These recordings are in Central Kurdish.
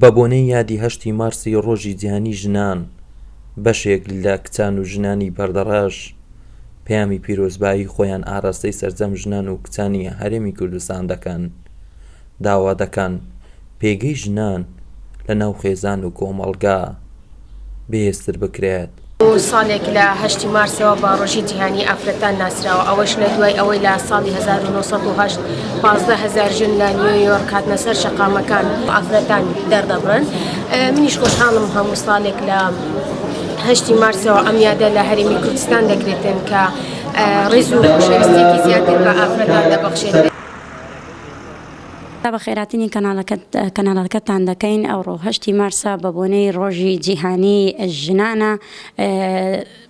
بە بۆنەی یادی هەشتی مارسی ڕۆژی جیهانی ژنان، بەشێک لە کچان و ژنانی بەردەڕەش پەیامی پیرۆزبایی خۆیان ئاراستەی سەرجەم ژنان و کچانی هەرێمی کوردستان دەکەن، داوا دەکەن پێگەی ژنان لە ناو خێزان و کۆمەڵگا بەهێزتر بکرێت. ساڵێک لە هەشتی مارسەوە بە ڕۆژی جیهانی ئافرەتان ناسراوە، ئەوەش لە دوای ئەوەی لە ساڵی 1908 15,000 ژن لە نیویۆرک هاتنە سەر شەقامەکان ئافرەتان دەردەبڕن. منیش خۆشحاڵم هەموو ساڵێک لە هەشتی مارسەوە ئەم یادە لە هەرێمی کوردستان دەکرێتن کە ڕێز و خۆشەویستیەکی زیاتر بە ئافرەتان دەبەخشێت. بەخێراتنی کەناڵەکەتان دەکەین ئەوڕۆ هەشتی مارسە بە بۆنەی ڕۆژی جیهانی ژنانە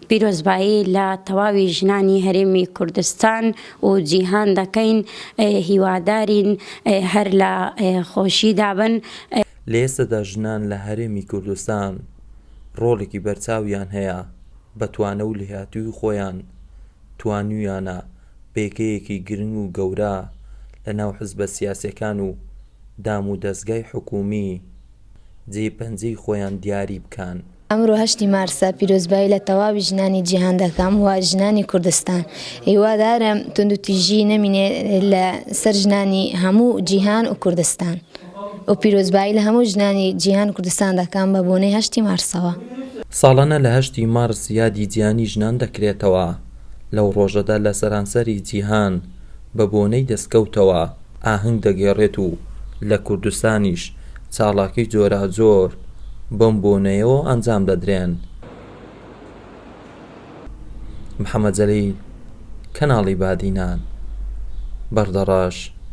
پیرۆزبایی لە تەواوی ژنانی هەرێمی کوردستان و جیهان دەکەین هیوادارین هەر لە خۆشیدا بن. لە ئێستادا ژنان لە هەرێمی کوردستان ڕۆڵێکی بەرچاویان هەیە بە توانا و لێهاتوویی خۆیان توانیویانە پێگەیەکی گرنگ و گەورە لە ناو حزبە سیاسیەکان و دام و دەزگای حکوومی جێ پەنجەی خۆیان دیاری بکەن. ئەمرۆ هەشتی مارسە پیرۆزبایی لە تەواوی ژنانی جیهان دەکەم و ژنانی کوردستان هیوادارم توندوتیژی نەمینێ لە سەر ژنانی هەموو جیهان و کوردستان و پیرۆزبایی لە هەموو ژنانی جیهان کوردستان دەکەم بە بۆنەی هەشتی مارسەوە. ساڵانە لە هەشتی مارس یادی جیهانی ژنان دەکرێتەوە، لەو ڕۆژەدا لە سەرانسەری جیهان بە بۆنەی دەستکەوتەوە ئاهەنگ دەگێڕێت و لە کوردستانیش چاڵاکی جۆراوجۆر بەم بۆنەیەوە ئەنجام دەدرێن. محەمەد جەلیل، کەناڵی بادینان، بەردەڕەش.